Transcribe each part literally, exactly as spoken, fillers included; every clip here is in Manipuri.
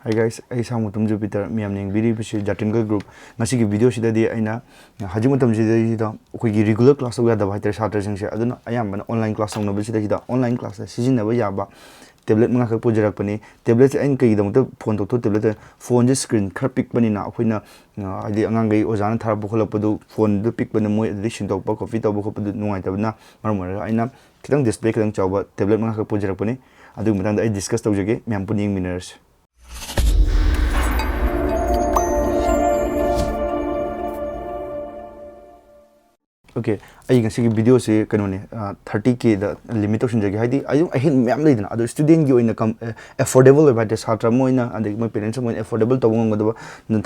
Hi guys, ꯑꯩ ꯁꯥꯡꯃꯇꯝ ꯖꯨꯄꯤꯇꯔ, ꯃꯌꯥꯝꯅ ꯌꯦꯡꯕꯤꯔꯤꯕꯁꯤ ꯖꯥꯇꯤꯟꯒꯜ ꯒ꯭ꯔꯨꯞ꯫ ꯉꯁꯤꯒꯤ ꯚꯤꯗꯤꯑꯣꯁꯤꯗꯗꯤ ꯑꯩꯅ ꯍꯧꯖꯤꯛ ꯃꯇꯝꯁꯤꯗꯩꯁꯤꯗ ꯑꯩꯈꯣꯏꯒꯤ ꯔꯤꯒꯨꯂꯔ ꯀ꯭ꯂꯥꯁ ꯇꯧꯕ ꯌꯥꯗꯕ ꯍꯥꯏꯇꯥꯔꯦ ꯁꯥꯇ꯭ꯔꯁꯤꯡꯁꯦ, ꯑꯗꯨꯅ ꯑꯌꯥꯝꯕꯅ ꯑꯣꯟꯂꯥꯏꯟ ꯀ꯭ꯂꯥꯁ ꯇꯧꯅꯕꯁꯤꯗꯩꯁꯤꯗ ꯑꯣꯟꯂꯥꯏꯟ ꯀ꯭ꯂꯥꯁꯇ ꯁꯤꯖꯤꯟꯅꯕ ꯌꯥꯕ ꯇꯦꯕ꯭ꯂꯦꯠ ꯃꯉꯥꯈꯛ ꯄꯨꯖꯔꯛꯄꯅꯤ꯫ ꯇꯦꯕ꯭ꯂꯦꯠꯁꯦ ꯑꯩꯅ ꯀꯩꯒꯤꯗꯃꯛꯇ ꯐꯣꯟ ꯇꯧꯊꯣꯛ ꯇꯦꯕ꯭ꯂꯦꯠꯇ? ꯐꯣꯟꯁꯦ ꯁ꯭ꯀ꯭ꯔꯤꯟ ꯈꯔ ꯄꯤꯛꯄꯅꯤꯅ ꯑꯩꯈꯣꯏꯅ, ꯑ, ꯍꯥꯏꯗꯤ ꯑꯉꯥꯡꯈꯩ ꯑꯣꯖꯥꯅ ꯊꯥꯔꯛꯄ ꯈꯣꯠꯂꯛꯄꯗꯨ ꯐꯣꯟꯗꯨ ꯄꯤꯛꯄꯅ ꯃꯣꯏ ꯑꯗꯨꯗꯩ ꯁꯤꯟꯗꯣꯛꯄ ꯈꯣꯠꯄꯤ ꯇꯧꯕ ꯈꯣꯠꯄꯗꯨ ꯅꯨꯡꯉꯥꯏꯇꯕꯅ ꯃꯔꯝ ꯑꯣꯏꯔꯒ ꯑꯩꯅ ꯈꯤꯇꯪ ꯗꯤꯁꯄ꯭ꯂꯦ ꯈꯤꯇꯪ ꯆꯥꯎꯕ ꯇꯦꯕ꯭ꯂꯦꯠ ꯃꯉꯥꯈꯛ ꯄꯨꯖꯔꯛꯄꯅꯤ꯫ ꯑꯗꯨꯒꯤ ꯃꯇꯥꯡꯗ ꯑꯩ ꯗꯤꯁꯀꯁ ꯇꯧꯖꯒꯦ, ꯃꯌꯥꯝ ꯄꯨꯟꯅ ꯌꯦꯡꯃꯤꯟꯅꯔꯁꯤ꯫ ꯑꯣꯀꯦ, ꯑꯩ ꯉꯁꯤꯒꯤ ꯚꯤꯗꯤꯑꯣꯁꯤ ꯀꯩꯅꯣꯅꯦ, ꯊꯥꯔꯇꯤ ꯀꯦꯗ ꯂꯤꯃꯤꯠ ꯇꯧꯁꯤꯟꯖꯒꯦ꯫ ꯍꯥꯏꯗꯤ ꯑꯩ ꯑꯍꯦꯟꯕ ꯃꯌꯥꯝ ꯂꯩꯗꯅ, ꯑꯗꯣ ꯁ꯭ꯇꯨꯗꯦꯟꯒꯤ ꯑꯣꯏꯅ ꯀꯝ ꯑꯦꯐꯣꯔꯗꯦꯕꯜ ꯑꯣꯏꯕ ꯍꯥꯏꯇꯥꯔꯦ, ꯁꯥꯇ꯭ꯔ ꯑꯃ ꯑꯣꯏꯅ ꯑꯗꯒꯤ ꯃꯣꯏ ꯄꯦꯔꯦꯟꯁ ꯑꯃ ꯑꯣꯏꯅ ꯑꯦꯐꯣꯔꯗꯦꯕꯜ ꯇꯧꯕ ꯉꯝꯒꯗꯕ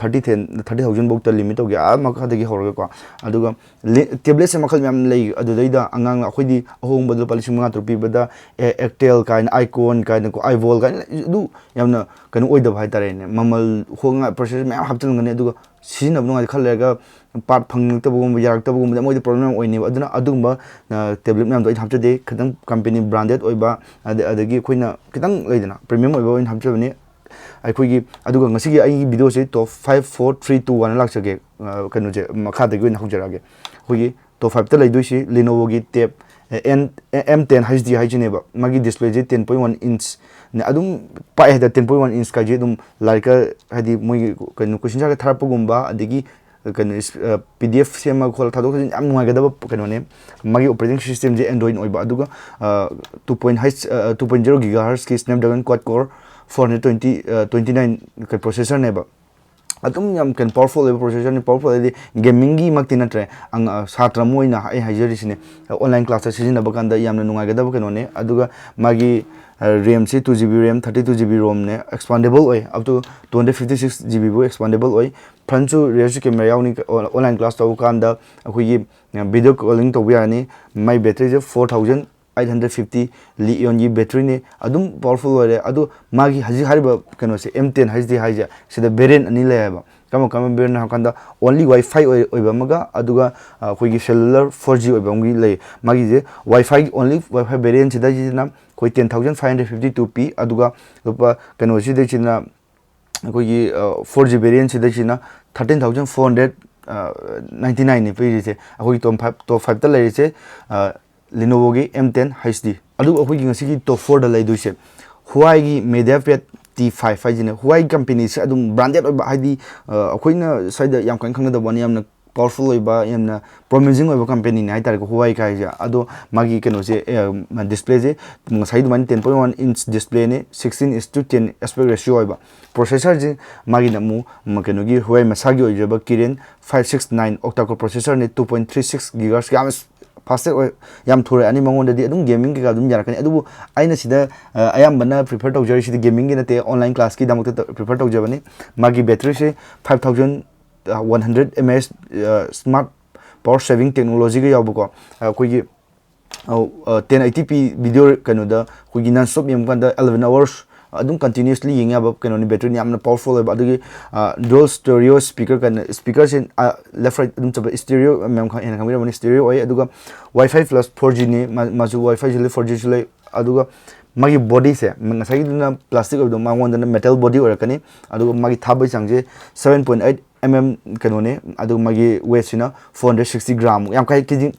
ꯊꯥꯔꯇꯤ ꯊꯦꯟ ꯊꯥꯔꯇꯤ ꯊꯥꯎꯖꯟꯐꯧꯗ ꯂꯤꯃꯤꯠ ꯇꯧꯒꯦ, ꯑꯥ ꯃꯈꯥꯗꯒꯤ ꯍꯧꯔꯒꯀꯣ꯫ ꯑꯗꯨꯒ ꯇꯦꯕ꯭ꯂꯦꯠꯁꯦ ꯃꯈꯜ ꯃꯌꯥꯝ ꯂꯩ꯫ ꯑꯗꯨꯗꯩꯗ ꯑꯉꯥꯡꯅ ꯑꯩꯈꯣꯏꯗꯤ ꯑꯍꯣꯡꯕꯗ ꯂꯨꯄꯥ ꯂꯤꯁꯤꯡ ꯃꯉꯥ ꯇꯔꯨꯛ ꯄꯤꯕꯗ ꯑꯦꯛꯇꯦꯜ ꯀꯥꯏꯅ, ꯑꯥꯏꯀꯣꯟ ꯀꯥꯏꯅꯀꯣ, ꯑꯥꯏꯕꯣꯜ ꯀꯥꯏꯅ ꯂꯩ꯫ ꯑꯗꯨ ꯌꯥꯝꯅ ꯀꯩꯅꯣ ꯑꯣꯏꯗꯕ ꯍꯥꯏꯇꯥꯔꯦꯅꯦ, ꯃꯃꯜ ꯍꯣꯡꯉ ꯄ꯭ꯔꯣꯁꯦꯁꯔ ꯃꯌꯥꯝ ꯍꯥꯞꯆꯤꯟꯒꯅꯤ, ꯑꯗꯨꯒ ꯁꯤꯖꯤꯟꯅꯕ ꯅꯨꯡꯉꯥꯏꯇꯦ ꯈꯔ ꯂꯩꯔꯒ ꯄꯥꯔꯠ ꯐꯪꯉꯛꯇꯕꯒꯨꯝꯕ, ꯌꯥꯔꯛꯇꯕꯒꯨꯝꯕꯗꯤ ꯃꯣꯏꯗ ꯄ꯭ꯔꯣꯕ꯭ꯂꯦꯝ ꯌꯥꯝ ꯑꯣꯏꯅꯦꯕ꯫ ꯑꯗꯨꯅ ꯑꯗꯨꯒꯨꯝꯕ ꯇꯦꯕ꯭ꯂꯦꯠ ꯃꯌꯥꯝꯗꯣ ꯑꯩꯅ ꯍꯥꯞꯆꯗꯦ꯫ ꯈꯤꯇꯪ ꯀꯝꯄꯦꯅꯤ ꯕ꯭ꯔꯥꯟꯗꯦꯠ ꯑꯣꯏꯕ, ꯑꯗ-, ꯑꯗꯒꯤ ꯑꯩꯈꯣꯏꯅ ꯈꯤꯇꯪ ꯂꯩꯗꯅ, ꯄ꯭ꯔꯤꯃꯤꯌꯝ ꯑꯣꯏꯕ ꯑꯣꯏꯅ ꯍꯥꯞꯆꯕꯅꯤ꯫ ꯑꯩꯈꯣꯏꯒꯤ, ꯑꯗꯨꯒ ꯉꯁꯤꯒꯤ ꯑꯩꯒꯤ ꯚꯤꯗꯤꯑꯣꯁꯦ top five four three two one ꯂꯥꯛꯆꯒꯦ꯫ ꯑ, ꯀꯩꯅꯣꯁꯦ, ꯃꯈꯥꯗꯒꯤ ꯑꯣꯏꯅ ꯍꯧꯖꯔꯛꯑꯒꯦ꯫ ꯑꯩꯈꯣꯏꯒꯤ ꯇꯣꯞ ꯐꯥꯏꯚꯇ ꯂꯩꯗꯣꯏꯁꯤ ꯂꯤꯅꯣꯚꯣꯒꯤ tab N M ten H D ꯍꯥꯏꯁꯤꯅꯦꯕ꯫ ꯃꯥꯒꯤ ꯗꯤꯁꯄ꯭ꯂꯦꯁꯦ ꯇꯦꯟ ꯄꯣꯏꯟ ꯋꯥꯟ ꯏꯟꯁꯅꯦ, ꯑꯗꯨꯝ ꯄꯥꯛꯑꯦ ꯍꯥꯏꯇꯥꯔꯦ꯫ ꯇꯦꯟ ꯄꯣꯏꯟ ꯋꯥꯟ ꯏꯟꯁ ꯀꯥꯏꯁꯦ ꯑꯗꯨꯝ ꯂꯥꯏꯔꯤꯛꯀ, ꯍꯥꯏꯗꯤ ꯃꯣꯏꯒꯤ ꯀꯩꯅꯣ ꯀꯣꯏꯁꯟ ꯑꯟꯁꯔꯒ ꯊꯥꯔꯛꯄꯒꯨꯝꯕ, ꯑꯗꯒꯤ ꯀꯩꯅꯣ, ꯄꯤ ꯗꯤ ꯑꯦꯐ ꯁꯦꯝꯃꯒ ꯈꯣꯠꯂꯒ ꯊꯥꯗꯣꯛ ꯊꯥꯖꯤꯟ ꯌꯥꯝ ꯅꯨꯡꯉꯥꯏꯒꯗꯕ ꯀꯩꯅꯣꯅꯦ꯫ ꯃꯥꯒꯤ ꯑꯣꯄꯔꯦꯇꯤꯡ ꯁꯤꯁꯇꯦꯝꯁꯦ ꯑꯦꯟꯗ꯭ꯔꯣꯏꯗ ꯑꯣꯏꯕ, ꯑꯗꯨꯒ two point H two point zero ꯒꯤꯒꯥ ꯍꯔꯁꯀꯤ Snapdragon quad core four hundred twenty twenty nine ꯄ꯭ꯔꯣꯁꯦꯁꯔꯅꯦꯕ꯫ ꯑꯗꯨꯝ ꯌꯥꯝ ꯀꯩꯅꯣ ꯄꯥꯋꯔꯐꯨꯜ ꯑꯣꯏꯕ ꯄ꯭ꯔꯣꯁꯦꯁꯔꯅꯤ꯫ ꯄꯥꯋꯔꯐꯨꯜ ꯍꯥꯏꯗꯤ ꯒꯦꯃꯤꯡꯒꯤꯃꯛꯇꯤ ꯅꯠꯇ꯭ꯔꯦ, ꯑꯪ-, ꯑ, ꯁꯥꯇ꯭ꯔ ꯑꯃ ꯑꯣꯏꯅ ꯑꯩ ꯍꯥꯏꯖꯔꯤꯁꯤꯅꯦ, ꯑꯣꯟꯂꯥꯏꯟ ꯀ꯭ꯂꯥꯁꯇ ꯁꯤꯖꯤꯟꯅꯕ ꯀꯥꯟꯗ ꯌꯥꯝꯅ ꯅꯨꯡꯉꯥꯏꯒꯗꯕ ꯀꯩꯅꯣꯅꯦ꯫ ꯑꯗꯨꯒ ꯃꯥꯒꯤ, ꯑ, ꯔꯦꯝꯁꯤ two G B RAM, thirty two G B ꯔꯣꯝꯅꯦ, ꯑꯦꯛꯁꯄꯥꯟꯗꯦꯕꯜ ꯑꯣꯏ, up to two hundred fifty six G B ꯐꯥꯎ ꯑꯦꯛꯁꯄꯥꯟꯗꯦꯕꯜ ꯑꯣꯏ꯫ ꯐ꯭ꯔꯟꯁꯨ ꯔꯤꯌꯔꯁꯨ ꯀꯦꯃꯦꯔꯥ ꯌꯥꯎꯅꯤ꯫ ꯑꯣꯟꯂꯥꯏꯟ ꯀ꯭ꯂꯥꯁ ꯇꯧꯕ ꯀꯥꯟꯗ ꯑꯩꯈꯣꯏꯒꯤ, ꯑ, ꯚꯤꯗꯤꯑꯣ ꯀꯣꯂꯤꯡ ꯇꯧꯕ ꯌꯥꯔꯅꯤ꯫ ꯃꯥꯏ ꯕꯦꯇ꯭ꯔꯤꯁꯦ four thousand eight hundred fifty ꯂꯤꯑꯣꯟꯒꯤ ꯕꯦꯇ꯭ꯔꯤꯅꯤ, ꯑꯗꯨꯝ ꯄꯥꯋꯔꯐꯨꯜ ꯑꯣꯏꯔꯦ꯫ ꯑꯗꯨ ꯃꯥꯒꯤ ꯍꯧꯖꯤꯛ ꯍꯥꯏꯔꯤꯕ ꯀꯩꯅꯣꯁꯦ, ꯑꯦꯝ ꯇꯦꯟ ꯍꯩꯆ ꯗꯤ ꯍꯥꯏꯁꯦ, ꯁꯤꯗ ꯚꯦꯔꯤꯌꯟ ꯑꯅꯤ ꯂꯩ ꯍꯥꯏꯕ꯫ ꯀꯔꯝꯕ ꯀꯔꯝꯕ ꯚꯦꯔꯤꯌꯟ ꯍꯥꯏꯕ ꯀꯥꯟꯗ, ꯑꯣꯟꯂꯤ ꯋꯥꯏ ꯐꯥꯏ ꯑꯣꯏ-, ꯑꯣꯏꯕ ꯑꯃꯒ, ꯑꯗꯨꯒ, ꯑ, ꯑꯩꯈꯣꯏꯒꯤ ꯁꯦꯂꯨꯂꯔ ꯐꯣꯔ ꯖꯤ ꯑꯣꯏꯕ ꯑꯃꯒꯤ ꯂꯩ꯫ ꯃꯥꯒꯤꯁꯦ ꯋꯥꯏ ꯐꯥꯏꯒꯤ ꯑꯣꯟꯂꯤ ꯋꯥꯏ ꯐꯥꯏ ꯚꯦꯔꯤꯌꯟꯁꯤꯗꯩꯁꯤꯅ ꯑꯩꯈꯣꯏ ten thousand five hundred fifty ꯇꯨ ꯄꯤ, ꯑꯗꯨꯒ ꯂꯨꯄꯥ ꯀꯩꯅꯣꯁꯤꯗꯩꯁꯤꯅ ꯑꯩꯈꯣꯏꯒꯤ ꯐꯣꯔ ꯖꯤ ꯚꯦꯔꯤꯌꯦꯟꯁꯤꯗꯩꯁꯤꯅ thirteen thousand four hundred ninety ꯅꯥꯏꯟꯅꯤ ꯄꯤꯔꯤꯁꯦ꯫ ꯑꯩꯈꯣꯏꯒꯤ ꯇꯣꯞ ꯐꯥꯏꯚ ꯇꯣꯞ ꯐꯥꯏꯚꯇ ꯂꯩꯔꯤꯁꯦ ꯂꯤꯅꯣꯚꯣꯒꯤ ꯑꯦꯝ ꯇꯦꯟ ꯍꯩꯆ ꯗꯤ꯫ ꯑꯗꯨꯒ ꯑꯩꯈꯣꯏꯒꯤ ꯉꯁꯤꯒꯤ ꯇꯣꯞ ꯐꯣꯔꯗ ꯂꯩꯗꯣꯏꯁꯦ ꯍꯨꯋꯥꯏꯒꯤ ꯃꯦꯗꯤꯌꯥ ꯄꯦꯠ ꯇꯤ ꯐꯥꯏꯚ ꯍꯥꯏꯁꯤꯅꯦ꯫ ꯍꯨꯋꯥꯏ ꯀꯝꯄꯦꯅꯤꯁꯦ ꯑꯗꯨꯝ ꯕ꯭ꯔꯥꯟꯗꯦꯠ ꯑꯣꯏꯕ, ꯍꯥꯏꯗꯤ ꯑꯩꯈꯣꯏꯅ ꯁ꯭ꯋꯥꯏꯗ ꯌꯥꯝ ꯀꯟꯅ ꯈꯪꯅꯗꯕ ꯋꯥꯅꯤ, ꯌꯥꯝꯅ ꯄꯥꯋꯔꯐꯨꯜ ꯑꯣꯏꯕ, ꯌꯥꯝꯅ ꯄ꯭ꯔꯣꯃꯤꯁꯤꯡ ꯑꯣꯏꯕ ꯀꯝꯄꯦꯅꯤꯅꯦ ꯍꯥꯏꯇꯥꯔꯦꯀꯣ ꯍꯨꯋꯥꯏ ꯀꯥꯏꯁꯦ꯫ ꯑꯗꯣ ꯃꯥꯒꯤ ꯀꯩꯅꯣꯁꯦ, ꯗꯤꯁꯄ꯭ꯂꯦꯁꯦ ꯉꯁꯥꯏ ꯑꯗꯨꯃꯥꯏꯅ ꯇꯦꯟ ꯄꯣꯏꯟ ꯋꯥꯟ ꯏꯟꯆ ꯗꯤꯁꯄ꯭ꯂꯦꯅꯦ, sixteen is to ten aspect ratio ꯑꯣꯏꯕ꯫ ꯄ꯭ꯔꯣꯁꯦꯁꯔꯁꯦ ꯃꯥꯒꯤꯅ ꯑꯃꯨꯛ ꯀꯩꯅꯣꯒꯤ ꯍꯨꯋꯥꯏ ꯃꯁꯥꯒꯤ ꯑꯣꯏꯖꯕ Kirin five six nine octa core ꯄ꯭ꯔꯣꯁꯦꯁꯔꯅꯦ, two point three six gigahertz, ꯌꯥꯝ ꯐꯥꯁꯇꯦꯁ ꯑꯣꯏ, ꯌꯥꯝ ꯊꯨꯔꯦ꯫ ꯑꯅꯤ ꯃꯉꯣꯟꯗꯗꯤ ꯑꯗꯨꯝ ꯒꯦꯃꯤꯡ ꯀꯩꯀꯥ ꯑꯗꯨꯝ ꯌꯥꯔꯛꯀꯅꯤ꯫ ꯑꯗꯨꯕꯨ ꯑꯩꯅ ꯁꯤꯗ ꯑꯌꯥꯝꯕꯅ ꯄ꯭ꯔꯤꯐꯔ ꯇꯧꯖꯔꯤꯁꯤꯗꯤ ꯒꯦꯃꯤꯡꯒꯤ ꯅꯠꯇꯦ, ꯑꯣꯟꯂꯥꯏꯟ ꯀ꯭ꯂꯥꯁꯀꯤꯗꯃꯛꯇ ꯄ꯭ꯔꯤꯐꯔ ꯇꯧꯖꯕꯅꯤ꯫ ꯃꯥꯒꯤ ꯕꯦꯇ꯭ꯔꯤꯁꯦ five thousand one hundred M A H smart power saving ꯇꯦꯛꯅꯣꯂꯣꯖꯤꯒ ꯌꯥꯎꯕꯀꯣ꯫ ꯑꯩꯈꯣꯏꯒꯤ ꯇꯦꯟ ꯑꯩꯠꯇꯤ ꯄꯤ ꯚꯤꯗꯤꯑꯣ ꯀꯩꯅꯣꯗ ꯑꯩꯈꯣꯏꯒꯤ ꯅꯟ ꯁ꯭ꯇꯣꯞ ꯌꯦꯡꯕ ꯀꯥꯟꯗ ꯑꯦꯂꯚꯦꯟ ꯑꯋꯥꯔꯁ ꯑꯗꯨꯝ ꯀꯟꯇꯤꯅ꯭ꯌꯨꯁꯂꯤ ꯌꯦꯡ ꯌꯥꯕ ꯀꯩꯅꯣꯅꯤ꯫ ꯕꯦꯇ꯭ꯔꯤꯅ ꯌꯥꯝꯅ ꯄꯥꯋꯔꯐꯨꯜ ꯑꯣꯏꯕ꯫ ꯑꯗꯨꯒꯤ ꯗ꯭ꯌꯨꯑꯦꯜ ꯁ꯭ꯇꯦꯔꯤꯑꯣ ꯁ꯭ꯄꯤꯀꯔ ꯀꯩꯅꯣ, ꯁ꯭ꯄꯤꯀꯔꯁꯦ ꯂꯦꯐ ꯔꯥꯏꯠ ꯑꯗꯨꯝ ꯆꯠꯄ, ꯁ꯭ꯇꯦꯔꯤꯑꯣ ꯃꯌꯥꯝ ꯈꯪ-, ꯍꯦꯟꯅ ꯈꯪꯕꯤꯔꯝꯃꯅꯤ, ꯁ꯭ꯇꯦꯔꯤꯑꯣ ꯑꯣꯏ꯫ ꯑꯗꯨꯒ ꯋꯥꯏ ꯐꯥꯏ ꯄ꯭ꯂꯁ ꯐꯣꯔ ꯖꯤꯅꯤ꯫ ꯃꯥꯁꯨ ꯋꯥꯏ ꯐꯥꯏꯁꯨ ꯂꯩ, ꯐꯣꯔ ꯖꯤꯁꯨ ꯂꯩ꯫ ꯑꯗꯨꯒ ꯃꯥꯒꯤ ꯕꯣꯗꯤꯁꯦ ꯉꯁꯥꯏꯒꯤꯗꯨꯅ ꯄ꯭ꯂꯥꯁꯇꯤꯛ ꯑꯣꯏꯕꯗꯣ, ꯃꯉꯣꯟꯗꯅ ꯃꯦꯇꯜ ꯕꯣꯗꯤ ꯑꯣꯏꯔꯛꯀꯅꯤ꯫ ꯑꯗꯨꯒ ꯃꯥꯒꯤ ꯊꯥꯕꯒꯤ ꯆꯥꯡꯁꯦ seven point eight M M ꯀꯩꯅꯣꯅꯦ꯫ ꯑꯗꯨꯒ ꯃꯥꯒꯤ ꯋꯦꯠꯁꯤꯅ ꯐꯣꯔ ꯍꯟꯗ꯭ꯔꯦꯠ ꯁꯤꯛꯁꯇꯤ ꯒ꯭ꯔꯥꯝ, ꯌꯥꯝ ꯀꯥ ꯍꯦꯟꯅ ꯀꯦꯖꯤ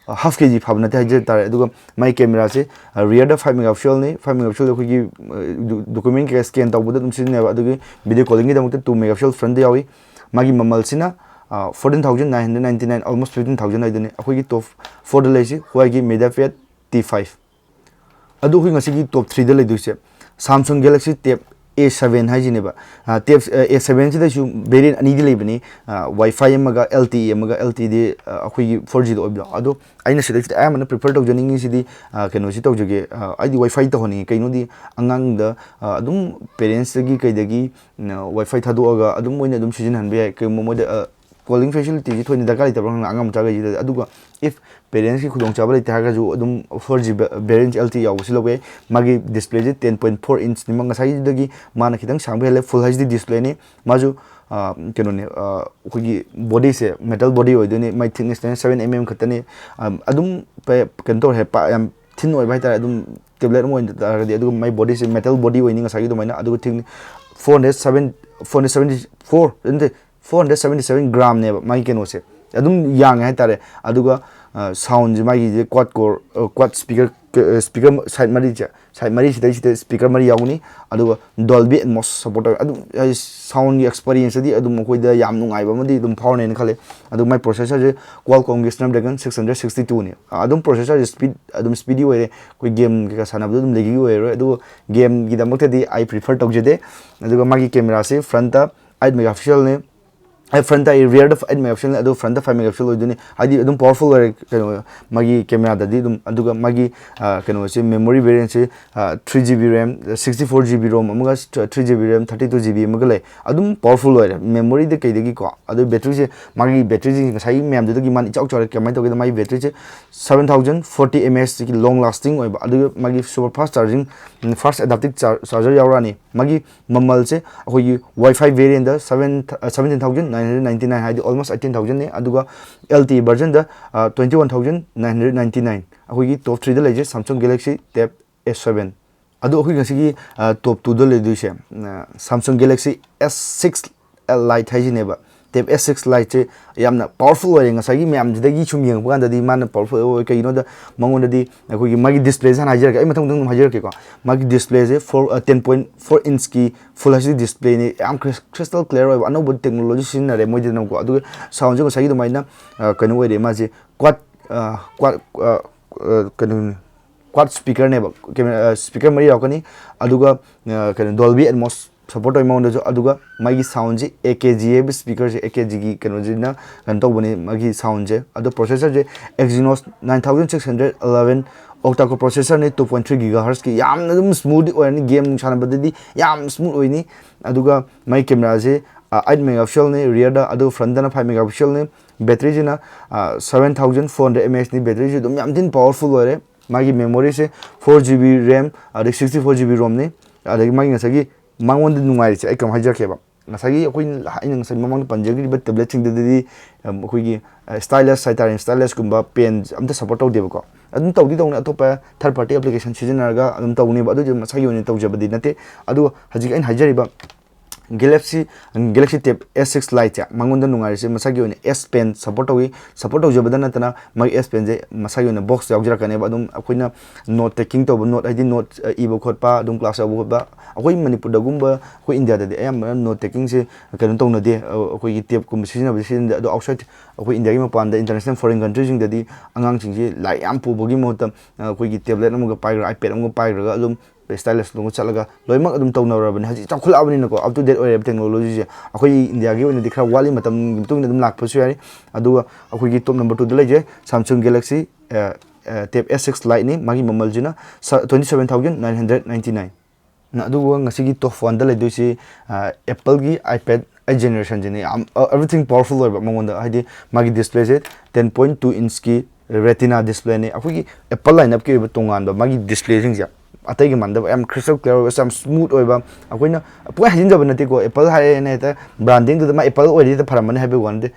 ꯍꯥꯐ ꯀꯦꯖꯤ ꯐꯥꯕ ꯅꯠꯇꯦ ꯍꯥꯏꯖ ꯇꯥꯔꯦ꯫ ꯑꯗꯨꯒ ꯃꯥꯒꯤ ꯀꯦꯃꯦꯔꯥꯁꯦ ꯔꯤꯌꯔꯗ ꯐꯥꯏꯚ ꯃꯦꯒꯥ ꯄꯤꯛꯁꯦꯜꯅꯤ꯫ ꯐꯥꯏꯚ ꯃꯦꯒꯥ ꯄꯤꯛꯁꯦꯜꯗ ꯑꯩꯈꯣꯏꯒꯤ ꯗꯣꯀꯨꯃꯦꯟ ꯀꯩꯀꯥ ꯁ꯭ꯀꯦꯟ ꯇꯧꯕꯗ ꯑꯗꯨꯝ ꯁꯤꯖꯤꯟꯅꯩꯕ꯫ ꯑꯗꯨꯒꯤ ꯚꯤꯗꯤꯑꯣ ꯀꯣꯂꯤꯡꯒꯤꯗꯃꯛꯇ ꯇꯨ ꯃꯦꯒꯥ ꯄꯤꯛꯁꯦꯜ ꯐ꯭ꯔꯟꯗ ꯌꯥꯎꯏ꯫ ꯃꯥꯒꯤ ꯃꯃꯜꯁꯤꯅ fourteen thousand nine hundred ninety nine, almost fifteen thousand ꯍꯥꯏꯗꯨꯅꯤ꯫ ꯑꯩꯈꯣꯏꯒꯤ ꯇꯣꯞ ꯐꯣꯔꯗ ꯂꯩꯔꯤꯁꯤ ꯍꯨꯋꯥꯏꯒꯤ ꯃꯦꯗꯤꯌꯥ ꯄꯦꯠ ꯇꯤ ꯐꯥꯏꯚ꯫ ꯑꯗꯨ ꯑꯩꯈꯣꯏ ꯉꯁꯤꯒꯤ ꯇꯣꯞ ꯊ꯭ꯔꯤꯗ ꯂꯩꯗꯣꯏꯁꯦ ꯁꯥꯝꯁꯨꯡ ꯒꯦꯂꯦꯛꯁꯤ ꯇꯦꯞ ꯑꯦ ꯁꯚꯦꯟ ꯍꯥꯏꯁꯤꯅꯦꯕ꯫ ꯇꯦꯞ ꯑꯦ ꯁꯚꯦꯟꯁꯤꯗꯁꯨ ꯚꯦꯔꯤꯌꯦꯟ ꯑꯅꯤꯗꯤ ꯂꯩꯕꯅꯤ, ꯋꯥꯏ ꯐꯥꯏ ꯑꯃꯒ ꯑꯦꯜ ꯇꯤ ꯏ ꯑꯃꯒ꯫ ꯑꯦꯜ ꯇꯤ ꯏꯗꯤ ꯑꯩꯈꯣꯏꯒꯤ ꯐꯣꯔ ꯖꯤꯗ ꯑꯣꯏꯕꯗꯣ꯫ ꯑꯗꯣ ꯑꯩꯅ ꯁꯤꯗꯩꯁꯤꯗ ꯑꯌꯥꯝꯕꯅ ꯄ꯭ꯔꯤꯐꯔ ꯇꯧꯖꯅꯤꯡꯉꯤꯁꯤꯗꯤ ꯀꯩꯅꯣꯁꯤ ꯇꯧꯖꯒꯦ, ꯑꯩꯗꯤ ꯋꯥꯏ ꯐꯥꯏ ꯇꯧꯍꯟꯅꯤꯡꯉꯤ꯫ ꯀꯩꯅꯣꯗꯤ ꯑꯉꯥꯡꯗ ꯑꯗꯨꯝ ꯄꯦꯔꯦꯟꯁꯇꯒꯤ ꯀꯩꯗꯒꯤ ꯋꯥꯏ ꯐꯥꯏ ꯊꯥꯗꯣꯛꯑꯒ ꯑꯗꯨꯝ ꯃꯣꯏꯅ ꯑꯗꯨꯝ ꯁꯤꯖꯤꯟꯅꯍꯟꯕ ꯌꯥꯏ꯫ ꯀꯩꯒꯨꯝꯕ ꯃꯣꯏꯗ ꯀꯣꯂꯤꯡ ꯐꯦꯁꯤꯂꯤꯇꯤꯁꯤ ꯊꯣꯏꯅ ꯗꯔꯀꯥꯔ ꯂꯩꯇꯕ꯭ꯔꯥ ꯈꯪꯗꯦ ꯑꯉꯥꯡ ꯃꯆꯥꯈꯩꯁꯤꯗꯗꯤ꯫ ꯑꯗꯨꯒ ꯏꯐ ꯄꯦꯔꯦꯟꯁꯀꯤ ꯈꯨꯗꯣꯡꯆꯥꯕ ꯂꯩꯇꯦ ꯍꯥꯏꯔꯒꯁꯨ ꯑꯗꯨꯝ ꯐꯣꯔ ꯖꯤ ꯚꯦꯔꯤꯌꯦꯟ ꯑꯦꯜ ꯇꯤ ꯌꯥꯎꯕꯁꯤ ꯂꯧꯕ ꯌꯥꯏ꯫ ꯃꯥꯒꯤ ꯗꯤꯁꯄ꯭ꯂꯦꯁꯤ ꯇꯦꯟ ꯄꯣꯏꯟ ꯐꯣꯔ ꯏꯟꯆꯅꯤ, ꯉꯁꯥꯏꯒꯤꯗꯨꯗꯒꯤ ꯃꯥꯅ ꯈꯤꯇꯪ ꯁꯥꯡꯕ ꯍꯦꯜꯂꯦ꯫ ꯐꯨꯜ ꯑꯩꯆ ꯗꯤ ꯗꯤꯁꯄ꯭ꯂꯦꯅꯤ꯫ ꯃꯥꯁꯨ ꯀꯩꯅꯣꯅꯦ, ꯑꯩꯈꯣꯏꯒꯤ ꯕꯣꯗꯤꯁꯦ ꯃꯦꯇꯜ ꯕꯣꯗꯤ ꯑꯣꯏꯗꯣꯏꯅꯤ꯫ ꯃꯥꯏ ꯊꯤꯛꯅꯦꯁꯇꯅ ꯁꯚꯦꯟ ꯑꯦꯝ ꯑꯦꯝ ꯈꯛꯇꯅꯤ꯫ ꯑꯗꯨꯝ ꯀꯩꯅꯣ ꯇꯧꯔꯦ, ꯌꯥꯝ ꯊꯤꯟ ꯑꯣꯏꯕ ꯍꯥꯏꯇꯥꯔꯦ꯫ ꯑꯗꯨꯝ ꯇꯦꯕ꯭ꯂꯦꯠ ꯑꯃ ꯑꯣꯏꯅ ꯇꯥꯔꯒꯗꯤ꯫ ꯑꯗꯨꯒ ꯃꯥꯏ ꯕꯣꯗꯤꯁꯦ ꯃꯦꯇꯜ ꯕꯣꯗꯤ ꯑꯣꯏꯅꯤ ꯉꯁꯥꯏꯒꯤ ꯑꯗꯨꯃꯥꯏꯅ꯫ ꯑꯗꯨꯒ ꯊꯤꯛ four hundred seven four hundred seventy four ꯅꯠꯇꯦ, four hundred seventy seven gram ꯅꯦꯕ ꯃꯥꯒꯤ ꯀꯩꯅꯣꯁꯦ꯫ ꯑꯗꯨꯝ ꯌꯥꯡꯉꯦ ꯍꯥꯏꯇꯥꯔꯦ꯫ ꯑꯗꯨꯒ ꯁꯥꯎꯟꯁꯦ ꯃꯥꯒꯤꯁꯦ quad core, quad speaker, speaker side ꯃꯔꯤꯁꯦ, side ꯃꯔꯤꯁꯤꯗꯩꯁꯤꯗ speaker ꯃꯔꯤ ꯌꯥꯎꯒꯅꯤ꯫ ꯑꯗꯨꯒ Dolby Atmos support ꯇꯧꯋꯦ꯫ ꯑꯗꯨꯝ ꯁꯥꯎꯟꯒꯤ ꯑꯦꯛꯁꯄꯔꯤꯌꯦꯟꯁꯇꯗꯤ ꯑꯗꯨꯝ ꯑꯩꯈꯣꯏꯗ ꯌꯥꯝ ꯅꯨꯡꯉꯥꯏꯕ ꯑꯃꯗꯤ ꯑꯗꯨꯝ ꯐꯥꯎꯔꯅꯦꯅ ꯈꯜꯂꯦ꯫ ꯑꯗꯨ ꯃꯥꯏ ꯄ꯭ꯔꯣꯁꯦꯁꯔꯁꯦ Qualcommꯒꯤ Snapdragon six hundred sixty twoꯅꯤ꯫ ꯑꯗꯨꯝ ꯄ꯭ꯔꯣꯁꯦꯁꯔꯁꯦ ꯁ꯭ꯄꯤꯠ ꯑꯗꯨꯝ ꯁ꯭ꯄꯤꯗꯤ ꯑꯣꯏꯔꯦ꯫ ꯑꯩꯈꯣꯏ ꯒꯦꯝ ꯀꯩꯀꯥ ꯁꯥꯟꯅꯕꯗ ꯑꯗꯨꯝ ꯂꯩꯒꯤ ꯑꯣꯏꯔꯣꯏ꯫ ꯑꯗꯨꯕꯨ ꯒꯦꯝꯒꯤꯗꯃꯛꯇꯗꯤ ꯑꯩ ꯄ꯭ꯔꯤꯐꯔ ꯇꯧꯖꯗꯦ꯫ ꯑꯗꯨꯒ ꯃꯥꯒꯤ ꯀꯦꯃꯦꯔꯥꯁꯤ ꯐ꯭ꯔꯟꯠꯇ eight megapixelꯅꯤ꯫ ꯑꯩ ꯐ꯭ꯔꯟꯠꯇ ꯑꯩ ꯔꯤꯌꯔꯗ eight megapixelꯅꯤ, ꯑꯗꯨ ꯐ꯭ꯔꯟꯠꯇ five megapixel ꯑꯣꯏꯗꯣꯏꯅꯤ꯫ ꯍꯥꯏꯗꯤ ꯑꯗꯨꯝ ꯄꯋꯥꯔꯐꯨꯜ ꯑꯣꯏꯔꯦ ꯀꯩꯅꯣ, ꯃꯥꯒꯤ ꯀꯦꯃꯦꯔꯥꯗꯗꯤ ꯑꯗꯨꯝ꯫ ꯑꯗꯨꯒ ꯃꯥꯒꯤ ꯀꯩꯅꯣꯁꯦ, memory ꯚꯦꯔꯤꯌꯦꯟꯁꯦ three GB RAM, sixty four GB ROM ꯑꯃꯒ three GB RAM, thirty two GB ꯑꯃꯒ ꯂꯩ꯫ ꯑꯗꯨꯝ ꯄꯋꯥꯔꯐꯨꯜ ꯑꯣꯏꯔꯦ ꯃꯦꯃꯣꯔꯤꯗ ꯀꯩꯗꯒꯤꯀꯣ꯫ ꯑꯗꯨ ꯕꯦꯇ꯭ꯔꯤꯁꯦ, ꯃꯥꯒꯤ ꯕꯦꯇ꯭ꯔꯤꯁꯦ ꯉꯁꯥꯏꯒꯤ ꯃꯌꯥꯝꯗꯨꯗꯒꯤ ꯃꯥꯅ ꯏꯆꯥꯎ ꯆꯥꯎꯔꯦ꯫ ꯀꯃꯥꯏꯅ ꯇꯧꯒꯦꯗ, ꯃꯥꯒꯤ ꯕꯦꯇ꯭ꯔꯤꯁꯦ seven thousand forty mAh ꯁꯤꯒꯤ ꯂꯣꯡ ꯂꯥꯁꯇꯤꯡ ꯑꯣꯏꯕ꯫ ꯑꯗꯨꯒ ꯃꯥꯒꯤ ꯁꯨꯄꯔ ꯐꯥꯁ ꯆꯥꯔꯖꯤꯡ, ꯐꯥꯁ ꯑꯦꯗꯥꯞꯇꯤꯞ ꯆꯥꯔꯖꯔ ꯌꯥꯎꯔꯛꯑꯅꯤ꯫ ꯃꯥꯒꯤ ꯃꯃꯜꯁꯦ ꯑꯩꯈꯣꯏꯒꯤ Wi-Fi variantꯗ seven seventeen thousand nine hundred ninety nine, ꯍꯥꯏꯗꯤ almost eighteen thousandꯅꯤ꯫ ꯑꯗꯨꯒ LTE versionꯗ twenty one thousand nine hundred ninety nine꯫ ꯑꯩꯈꯣꯏꯒꯤ ꯇꯣꯞ ꯊ꯭ꯔꯤꯗ ꯂꯩꯖꯩ Samsung Galaxy Tab S seven꯫ ꯑꯗꯣ ꯑꯩꯈꯣꯏ ꯉꯁꯤꯒꯤ ꯇꯣꯞ ꯇꯨꯗ ꯂꯩꯗꯣꯏꯁꯦ Samsung Galaxy S six Lite ꯍꯥꯏꯁꯤꯅꯦꯕ꯫ Tab S six Liteꯁꯦ ꯌꯥꯝꯅ ꯄꯋꯥꯔꯐꯨꯜ ꯑꯣꯏꯔꯦ꯫ ꯉꯁꯥꯏꯒꯤ ꯃꯌꯥꯝꯁꯤꯗꯒꯤ ꯁꯨꯝ ꯌꯦꯡꯉꯛꯄ ꯀꯥꯟꯗꯗꯤ ꯃꯥꯅ ꯄꯋꯥꯔꯐꯨꯜ ꯑꯣꯏ꯫ ꯀꯩꯒꯤꯅꯣꯗ ꯃꯉꯣꯟꯗꯗꯤ ꯑꯩꯈꯣꯏꯒꯤ ꯃꯥꯒꯤ ꯗꯤꯁꯄ꯭ꯂꯦꯁꯦ ꯍꯥꯟꯅ ꯍꯥꯏꯖꯔꯛꯀꯦ, ꯑꯩ ꯃꯊꯪ ꯃꯊꯪ ꯑꯗꯨꯝ ꯍꯥꯏꯖꯔꯛꯀꯦꯀꯣ꯫ ꯃꯥꯒꯤ ꯗꯤꯁꯄ꯭ꯂꯦꯁꯦ four ten point four inchꯀꯤ Full HD displayꯅꯤ꯫ ꯌꯥꯝ crystal clear ꯑꯣꯏꯕ, ꯑꯅꯧꯕ ꯇꯦꯛꯅꯣꯂꯣꯖꯤ ꯁꯤꯖꯤꯟꯅꯔꯦ ꯃꯣꯏꯗꯅꯀꯣ꯫ ꯑꯗꯨꯒ ꯁꯥꯎꯟꯁꯦ ꯉꯁꯥꯏꯒꯤ ꯑꯗꯨꯃꯥꯏꯅ ꯀꯩꯅꯣ ꯑꯣꯏꯔꯦ ꯃꯥꯁꯦ, quad quad ꯀꯩꯅꯣꯅꯤ, quad speakerꯅꯦꯕ꯫ ꯀꯦꯃꯦꯔꯥ ꯁ꯭ꯄꯤꯀꯔ ꯃꯔꯤ ꯌꯥꯎꯔꯛꯀꯅꯤ꯫ ꯑꯗꯨꯒ ꯀꯩꯅꯣ, Dolby Atmos support ꯇꯧꯋꯤ ꯃꯉꯣꯟꯗꯁꯨ꯫ ꯑꯗꯨꯒ ꯃꯥꯒꯤ ꯁꯥꯎꯟꯁꯦ AKG ꯍꯥꯏꯕ ꯁ꯭ꯄꯤꯀꯔꯁꯦ, AKGꯒꯤ ꯀꯩꯅꯣꯁꯤꯅ ꯀꯩꯅꯣ ꯇꯧꯕꯅꯤ ꯃꯥꯒꯤ ꯁꯥꯎꯟꯁꯦ꯫ ꯑꯗꯣ ꯄ꯭ꯔꯣꯁꯦꯁꯔꯁꯦ Exynos nine thousand six hundred eleven octa-core processorꯅꯤ, two point three gigahertzꯀꯤ꯫ ꯌꯥꯝꯅ ꯑꯗꯨꯝ ꯁ꯭ꯃꯨꯠ ꯑꯣꯏꯔꯅꯤ, ꯒꯦꯝ ꯁꯥꯟꯅꯕꯗꯗꯤ ꯌꯥꯝ ꯁ꯭ꯃꯨꯠ ꯑꯣꯏꯅꯤ꯫ ꯑꯗꯨꯒ ꯃꯥꯒꯤ ꯀꯦꯃꯦꯔꯥꯁꯦ eight megapixelꯅꯤ ꯔꯤꯌꯔꯗ, ꯑꯗꯨ ꯐ꯭ꯔꯟꯠꯇꯅ five megapixelꯅꯤ꯫ ꯕꯦꯇ꯭ꯔꯤꯁꯤꯅ seven thousand four hundred mAhꯅꯤ꯫ ꯕꯦꯇ꯭ꯔꯤꯁꯤ ꯑꯗꯨꯝ ꯌꯥꯝ ꯊꯤꯅ ꯄꯋꯥꯔꯐꯨꯜ ꯑꯣꯏꯔꯦ꯫ ꯃꯥꯒꯤ ꯃꯦꯃꯣꯔꯤꯁꯦ four GB RAM ꯑꯗꯩ sixty four GB ROMꯅꯤ꯫ ꯑꯗꯒꯤ ꯃꯥꯒꯤ ꯉꯁꯥꯏꯒꯤ ꯃꯉꯣꯟꯗ ꯅꯨꯡꯉꯥꯏꯔꯤꯁꯦ ꯑꯩ ꯀꯩꯅꯣꯝ ꯍꯥꯏꯖꯔꯛꯀꯦꯕ꯫ ꯉꯁꯥꯏꯒꯤ ꯑꯩꯈꯣꯏꯅ, ꯑꯩꯅ ꯉꯁꯥꯏ ꯃꯃꯥꯡꯗ ꯄꯟꯖꯈ꯭ꯔꯤꯕ ꯇꯦꯕ꯭ꯂꯦꯠꯁꯤꯡꯗꯨꯗꯗꯤ ꯑꯩꯈꯣꯏꯒꯤ stylus ꯍꯥꯏꯇꯥꯔꯦ, stylus ꯀꯨꯝꯕ ꯄꯦꯟ ꯑꯝꯇ support ꯇꯧꯗꯦꯕꯀꯣ꯫ ꯑꯗꯨꯝ ꯇꯧꯗꯤ ꯇꯧꯅꯤ, ꯑꯇꯣꯞꯄ third party application ꯁꯤꯖꯤꯟꯅꯔꯒ ꯑꯗꯨꯝ ꯇꯧꯅꯦꯕ꯫ ꯑꯗꯨ ꯑꯣꯏꯔꯁꯨ ꯃꯁꯥꯒꯤ ꯑꯣꯏꯅ ꯇꯧꯖꯕꯗꯤ ꯅꯠꯇꯦ꯫ ꯑꯗꯨꯒ ꯍꯧꯖꯤꯛ ꯑꯩꯅ ꯍꯥꯏꯖꯔꯤꯕ Galaxy Galaxy Tab S six Lite ꯁꯦ ꯃꯉꯣꯟꯗ ꯅꯨꯡꯉꯥꯏꯔꯤꯁꯦ ꯃꯁꯥꯒꯤ ꯑꯣꯏꯅ S Pen support ꯇꯧꯏ꯫ Support ꯇꯧꯖꯕꯗ ꯅꯠꯇꯅ ꯃꯥꯒꯤ S Pen ꯁꯦ ꯃꯁꯥꯒꯤ ꯑꯣꯏꯅ box ꯇ ꯌꯥꯎꯖꯔꯛꯀꯅꯦꯕ꯫ ꯑꯗꯨꯝ ꯑꯩꯈꯣꯏꯅ note taking ꯇꯧꯕ, note ꯍꯥꯏꯗꯤ note ꯏꯕ ꯈꯣꯠꯄ, ꯑꯗꯨꯝ class ꯌꯥꯎꯕ ꯈꯣꯠꯄ, ꯑꯩꯈꯣꯏ ꯃꯅꯤꯄꯨꯔꯗꯒꯨꯝꯕ, ꯑꯩꯈꯣꯏ ꯏꯟꯗꯤꯌꯥꯗꯗꯤ ꯑꯌꯥꯝꯕꯅ note taking ꯁꯦ ꯀꯩꯅꯣ ꯇꯧꯅꯗꯦ꯫ ꯑ, ꯑꯩꯈꯣꯏꯒꯤ tab ꯀꯨꯝꯕ ꯁꯤꯖꯤꯟꯅꯕꯗꯤ ꯁꯤꯖꯤꯟꯅꯗꯦ꯫ ꯑꯗꯣ outside ꯑꯩꯈꯣꯏ ꯏꯟꯗꯤꯌꯥꯒꯤ ꯃꯄꯥꯟꯗ, international foreign country ꯁꯤꯡꯗꯗꯤ ꯑꯉꯥꯡꯁꯤꯡꯁꯤ ꯂꯥꯏꯔꯤꯛ ꯌꯥꯝ ꯄꯨꯕꯒꯤ ꯃꯍꯨꯠꯇ, ꯑ, ꯑꯩꯈꯣꯏꯒꯤ tablet ꯑꯃꯒ ꯄꯥꯏꯈ꯭ꯔꯒ, iPad ꯑꯃꯒ ꯄꯥꯏꯈ꯭ꯔꯒ ꯑꯗꯨꯝ stylus ꯂꯣꯝꯒ ꯆꯠꯂꯒ ꯂꯣꯏꯅꯃꯛ ꯑꯗꯨꯝ ꯇꯧꯅꯔꯕꯅꯤ꯫ ꯍꯧꯖꯤꯛ ꯆꯥꯎꯈꯠꯂꯛꯑꯕꯅꯤꯅꯀꯣ, up to date ꯑꯣꯏꯔꯦꯕ technology ꯁꯦ꯫ ꯑꯩꯈꯣꯏ ꯏꯟꯗꯤꯌꯥꯒꯤ ꯑꯣꯏꯅꯗꯤ ꯈꯔ ꯋꯥꯠꯂꯤ, ꯃꯇꯝꯒꯤ ꯃꯇꯨꯡ ꯏꯟꯅ ꯑꯗꯨꯝ ꯂꯥꯛꯄꯁꯨ ꯌꯥꯏ꯫ ꯑꯗꯨꯒ ꯑꯩꯈꯣꯏꯒꯤ top number two ꯗ ꯂꯩꯖꯩ Samsung Galaxy, ꯑ, ꯑ, Tab S six Lite ꯅꯤ꯫ ꯃꯥꯒꯤ ꯃꯃꯜꯁꯤꯅ ꯁ-, twenty seven thousand nine hundred ninety nine꯫ ꯑꯗꯨꯒ ꯉꯁꯤꯒꯤ top one ꯗ ꯂꯩꯗꯣꯏꯁꯤ, ꯑ, Apple ꯒꯤ iPad eight generation ꯁꯤꯅꯤ꯫ ꯌꯥꯝ, ꯑ, everything powerful ꯑꯣꯏꯕ ꯃꯉꯣꯟꯗ, ꯍꯥꯏꯗꯤ ꯃꯥꯒꯤ display ꯁꯦ ten point two inch ꯀꯤ Retina display ꯅꯤ꯫ ꯑꯩꯈꯣꯏꯒꯤ Apple line up ꯀꯤ ꯑꯣꯏꯕ ꯇꯣꯉꯥꯟꯕ ꯃꯥꯒꯤ display ꯁꯤꯡꯁꯦ ꯑꯇꯩꯒ ꯃꯥꯟꯅꯗꯕ, ꯌꯥꯝ crystal clear ꯑꯣꯏꯕ, ꯌꯥꯝ smooth ꯑꯣꯏꯕ꯫ ꯑꯩꯈꯣꯏꯅ ꯄꯨꯡꯍꯥꯏ ꯍꯥꯏꯖꯤꯟꯖꯕ ꯅꯠꯇꯦꯀꯣ, Apple ꯍꯥꯏꯔꯦꯅ ꯍꯦꯛꯇ branding ꯗꯨꯗ ꯃꯥ Apple ꯑꯣꯏꯔꯗꯤ ꯍꯦꯛꯇ ꯐꯔꯝꯃꯅꯤ ꯍꯥꯏꯕꯒꯤ ꯋꯥ ꯅꯠꯇꯦ꯫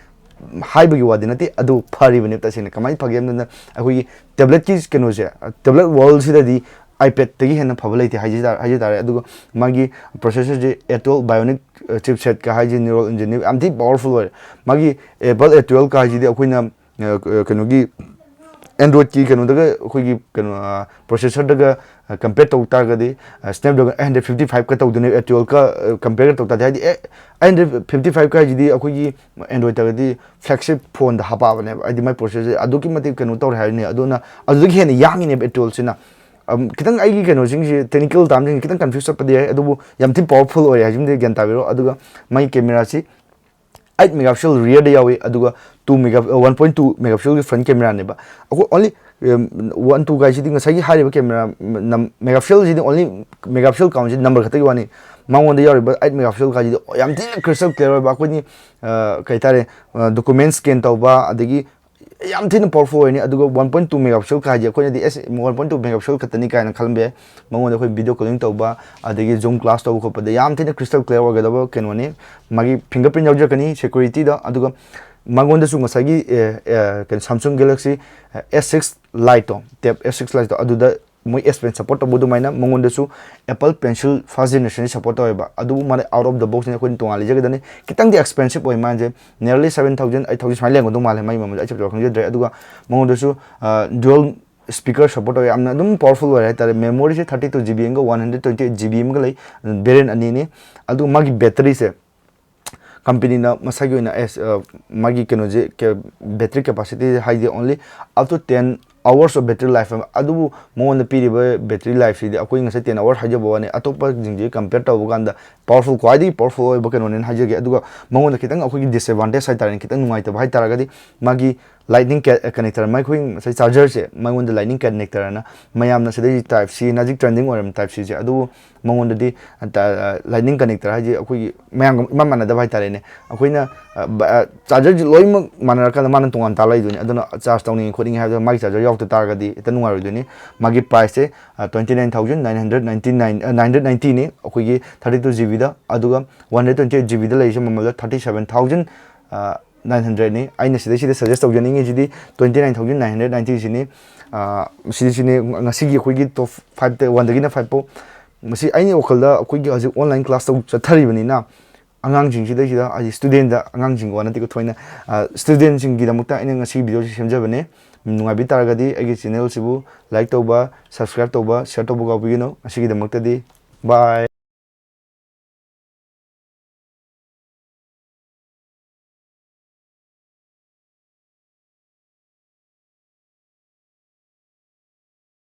ꯍꯥꯏꯕꯒꯤ ꯋꯥꯗꯤ ꯅꯠꯇꯦ, ꯑꯗꯨ ꯐꯔꯤꯕꯅꯦ ꯇꯁꯦꯡꯅ꯫ ꯀꯃꯥꯏꯅ ꯐꯒꯦ ꯍꯥꯏꯕꯗ, ꯑꯩꯈꯣꯏꯒꯤ tablet ꯀꯤ ꯀꯩꯅꯣꯁꯦ, tablet world ꯁꯤꯗꯗꯤ iPad ꯇꯒꯤ ꯍꯦꯟꯅ ꯐꯕ ꯂꯩꯇꯦ ꯍꯥꯏꯖ ꯇꯥꯔꯦ, ꯍꯥꯏꯖ ꯇꯥꯔꯦ꯫ ꯑꯗꯨꯒ ꯃꯥꯒꯤ processor say A twelve Bionic, ꯑ, chipset ꯀ ꯍꯥꯏꯁꯦ, neural engine ꯅꯦꯕ, ꯌꯥꯝ ꯊꯤ powerful ꯑꯣꯏꯔꯦ꯫ ꯃꯥꯒꯤ Apple A twelve ꯀ ꯍꯥꯏꯁꯤꯗꯤ ꯑꯩꯈꯣꯏꯅ, ꯑ, ꯀꯩꯅꯣꯒꯤ Android ꯀꯤ ꯀꯩꯅꯣꯗꯒ, ꯑꯩꯈꯣꯏꯒꯤ ꯀꯩꯅꯣ, ꯑ, processor ꯗꯒ, ꯑ, compare ꯇꯧ ꯇꯥꯔꯒꯗꯤ, ꯑ, Snapdragon eight hundred fifty five ꯀ ꯇꯧꯗꯣꯏꯅꯦ, A twelve ꯀ, ꯑ, compare ꯇꯧ ꯇꯥꯔꯗꯤ꯫ ꯍꯥꯏꯗꯤ, ꯑꯦ, eight hundred fifty five ꯀ ꯍꯥꯏꯁꯤꯗꯤ ꯑꯩꯈꯣꯏꯒꯤ Android ꯇꯒꯗꯤ flagship phone ꯗ ꯍꯥꯞꯄꯛꯑꯕꯅꯦꯕ꯫ ꯍꯥꯏꯗꯤ ꯃꯥꯏ processor ꯑꯗꯨꯛꯀꯤ ꯃꯇꯤꯛ ꯀꯩꯅꯣ ꯇꯧꯔꯦ ꯍꯥꯏꯕꯅꯤ꯫ ꯑꯗꯨꯅ ꯑꯗꯨꯗꯒꯤ ꯍꯦꯟꯅ ꯌꯥꯡꯉꯤꯅꯦꯕ A twelve ꯁꯤꯅ꯫ ꯑꯝ, ꯈꯤꯇꯪ ꯑꯩꯒꯤ ꯀꯩꯅꯣꯁꯤꯡꯁꯤ, technical term ꯁꯤꯡꯁꯤ ꯈꯤꯇꯪ confuse ꯆꯠꯄꯗꯤ ꯌꯥꯏ, ꯑꯗꯨꯕꯨ ꯌꯥꯝ ꯊꯤ powerful ꯑꯣꯏꯔꯦ ꯍꯥꯏꯁꯤꯃꯗꯤ ꯒ꯭ꯌꯥꯟ ꯇꯥꯕꯤꯔꯣ꯫ ꯑꯗꯨꯒ ꯃꯥꯒꯤ camera ꯁꯤ eight megapixel rear ꯗ ꯌꯥꯎꯏ, ꯑꯗꯨꯒ two mega, ꯑ, one point two megapixel ꯒꯤ front camera ꯅꯦꯕ꯫ ꯑꯩꯈꯣꯏ only, ꯑꯝ, one two ꯀꯥꯏꯁꯤꯗꯤ ꯉꯁꯥꯏꯒꯤ ꯍꯥꯏꯔꯤꯕ camera, ꯅꯝ-, megapixel ꯁꯤꯗꯤ only megapixel count ꯁꯤ number ꯈꯛꯇꯒꯤ ꯋꯥꯅꯤ꯫ ꯃꯉꯣꯟꯗ ꯌꯥꯎꯔꯤꯕ eight megapixel ꯀꯥꯏꯁꯤꯗꯤ ꯌꯥꯝ ꯊꯤꯅ crystal clear ꯑꯣꯏꯕ꯫ ꯑꯩꯈꯣꯏꯒꯤ, ꯑ, ꯀꯩ ꯍꯥꯏꯇꯥꯔꯦ, ꯑ, document scan ꯇꯧꯕ, ꯑꯗꯒꯤ ꯌꯥꯝ ꯊꯤꯅ powerful ꯑꯣꯏꯅꯤ꯫ ꯑꯗꯨꯒ one point two megapixel ꯀꯥꯏꯁꯦ ꯑꯩꯈꯣꯏꯅꯗꯤ ꯑꯦꯁ, one point two megapixel ꯈꯛꯇꯅꯤ ꯀꯥꯏꯅ ꯈꯜꯂꯝꯕ ꯌꯥꯏ꯫ ꯃꯉꯣꯟꯗ ꯑꯩꯈꯣꯏ video calling ꯇꯧꯕ, ꯑꯗꯒꯤ zoom class ꯇꯧꯕ ꯈꯣꯠꯄꯗ ꯌꯥꯝ ꯊꯤꯅ crystal clear ꯑꯣꯏꯒꯗꯕ ꯀꯩꯅꯣꯅꯤ꯫ ꯃꯥꯒꯤ fingerprint ꯌꯥꯎꯖꯔꯛꯀꯅꯤ security ꯗ꯫ ꯑꯗꯨꯒ ꯃꯉꯣꯟꯗꯁꯨ ꯉꯁꯥꯏꯒꯤ, ꯑꯦ, ꯑꯦ, ꯀꯩꯅꯣ, Samsung Galaxy S six Lite ꯇꯣ, Tab S six Lite ꯇꯣ, ꯑꯗꯨꯗ ꯃꯣꯏ S Pen support ꯇꯧꯕ ꯑꯗꯨꯃꯥꯏꯅ ꯃꯉꯣꯟꯗꯁꯨ Apple Pencil first generation support ꯇꯧꯋꯦꯕ꯫ ꯑꯗꯨꯕꯨ ꯃꯥꯅ out of the box ꯅꯤ, ꯑꯩꯈꯣꯏꯅ ꯇꯣꯉꯥꯟꯅ ꯂꯩꯖꯒꯗꯕꯅꯤ꯫ ꯈꯤꯇꯪꯗꯤ expensive ꯑꯣꯏ ꯃꯥꯁꯦ, nearly seven thousand, eight thousand ꯁꯨꯃꯥꯏꯅ ꯂꯩꯔꯝꯒꯗꯧ ꯃꯥꯜꯂꯦ, ꯃꯥꯒꯤ ꯃꯃꯜꯁꯦ ꯑꯩ ꯆꯞ ꯆꯥꯕ ꯈꯪꯖꯗ꯭ꯔꯦ꯫ ꯑꯗꯨꯒ ꯃꯉꯣꯟꯗꯁꯨ dual speaker support ꯇꯧꯋꯦ, ꯌꯥꯝꯅ ꯑꯗꯨꯝ powerful ꯑꯣꯏꯔꯦ ꯍꯥꯏꯇꯥꯔꯦ꯫ Memory ꯁꯦ thirty two G B ꯑꯃꯒ one hundred twenty eight G B ꯑꯃꯒ ꯂꯩ, variant ꯑꯅꯤꯅꯤ꯫ ꯑꯗꯨꯒ ꯃꯥꯒꯤ battery ꯁꯦ company ꯅ ꯃꯁꯥꯒꯤ ꯑꯣꯏꯅ ꯑꯦꯁ ꯃꯥꯒꯤ ꯀꯩꯅꯣꯁꯦ, battery capacity ꯍꯥꯏꯗꯤ only up to ten hours of battery life ꯍꯥꯏꯕ꯫ ꯑꯗꯨꯕꯨ ꯃꯉꯣꯟꯗ ꯄꯤꯔꯤꯕ battery life ꯁꯤꯗꯤ ꯑꯩꯈꯣꯏ ꯉꯁꯥꯏ ten hours ꯍꯥꯏꯖꯕ ꯋꯥꯅꯤ, ꯑꯇꯣꯞꯄꯁꯤꯡꯁꯤꯒ compare ꯇꯧꯕ ꯀꯥꯟꯗ powerful, ꯈ꯭ꯋꯥꯏꯗꯒꯤ powerful ꯑꯣꯏꯕ ꯀꯩꯅꯣꯅꯦꯅ ꯍꯥꯏꯖꯒꯦ꯫ ꯑꯗꯨꯒ ꯃꯉꯣꯟꯗ ꯈꯤꯇꯪ ꯑꯩꯈꯣꯏꯒꯤ disadvantage ꯍꯥꯏꯇꯥꯔꯦꯅꯦ, ꯈꯤꯇꯪ ꯅꯨꯡꯉꯥꯏꯇꯕ ꯍꯥꯏꯇꯥꯔꯒꯗꯤ ꯃꯥꯒꯤ lightning connector, ꯃꯈꯣꯏ ꯉꯁꯥꯏ charger ꯁꯦ ꯃꯉꯣꯟꯗ lightning connector ꯍꯥꯏꯅ ꯃꯌꯥꯝꯅ ꯁꯤꯗꯩ type C ꯅ ꯍꯧꯖꯤꯛ trending ꯑꯣꯏꯔꯝꯕ type C ꯁꯦ, ꯑꯗꯨꯕꯨ ꯃꯉꯣꯟꯗꯗꯤ lightning connector ꯍꯥꯏꯁꯦ ꯑꯩꯈꯣꯏꯒꯤ ꯃꯌꯥꯝꯒ ꯏꯃꯥꯟ ꯃꯥꯟꯅꯗꯕ ꯍꯥꯏꯇꯥꯔꯦꯅꯦ꯫ ꯑꯩꯈꯣꯏꯅ charger ꯁꯦ ꯂꯣꯏꯅꯃꯛ ꯃꯥꯟꯅꯔꯀꯥꯟꯗ ꯃꯥꯅ ꯇꯣꯉꯥꯟ ꯇꯥ ꯂꯩꯗꯣꯏꯅꯤ꯫ ꯑꯗꯨꯅ charge ꯇꯧꯅꯤꯡꯉꯦ ꯈꯣꯠꯅꯤꯡꯉꯦ ꯍꯥꯏꯕꯗ ꯃꯥꯒꯤ charger ꯌꯥꯎꯗ ꯇꯥꯔꯒꯗꯤ ꯍꯦꯛꯇ ꯅꯨꯡꯉꯥꯏꯔꯣꯏꯗꯣꯏꯅꯤ꯫ ꯃꯥꯒꯤ price ꯁꯦ twenty nine thousand nine hundred ninety nine, nine hundred ninety ꯅꯤ ꯑꯩꯈꯣꯏꯒꯤ thirty two G B ꯗ, ꯑꯗꯨꯒ one hundred twenty eight G B ꯗ ꯂꯩꯔꯤꯁꯦ ꯃꯃꯜꯗ thirty seven thousand nine hundred ꯅꯤ꯫ ꯑꯩꯅ ꯁꯤꯗꯩꯁꯤꯗ suggest ꯇꯧꯖꯅꯤꯡꯉꯤꯁꯤꯗꯤ twenty nine thousand nine hundred ninety ꯁꯤꯅꯤ꯫ ꯁꯤꯗꯤ ꯁꯤꯅꯤ ꯉꯁꯤꯒꯤ ꯑꯩꯈꯣꯏꯒꯤ top five ꯇ, one ꯗꯒꯤꯅ five ꯐꯥꯎ꯫ ꯃꯁꯤ ꯑꯩꯒꯤ ꯋꯥꯈꯜꯗ ꯑꯩꯈꯣꯏꯒꯤ ꯍꯧꯖꯤꯛ online class ꯇꯧ ꯆꯠꯊꯔꯤꯕꯅꯤꯅ ꯑꯉꯥꯡꯁꯤꯡꯁꯤꯗꯩꯁꯤꯗ, ꯍꯥꯏꯗꯤ student ꯗ, ꯑꯉꯥꯡꯁꯤꯡꯒꯤ ꯋꯥ ꯅꯠꯇꯦꯀꯣ, ꯊꯣꯏꯅ student ꯁꯤꯡꯒꯤꯗꯃꯛꯇ ꯑꯩꯅ ꯉꯁꯤꯒꯤ video ꯁꯤ ꯁꯦꯝꯖꯕꯅꯦ꯫ ꯅꯨꯡꯉꯥꯏꯕꯤ ꯇꯥꯔꯒꯗꯤ ꯑꯩꯒꯤ channel ꯁꯤꯕꯨ like ꯇꯧꯕ, subscribe ꯇꯧꯕ, share ꯇꯧꯕ ꯀꯥꯎꯕꯤꯒꯅꯨ꯫ ꯉꯁꯤꯒꯤꯗꯃꯛꯇꯗꯤ bye꯫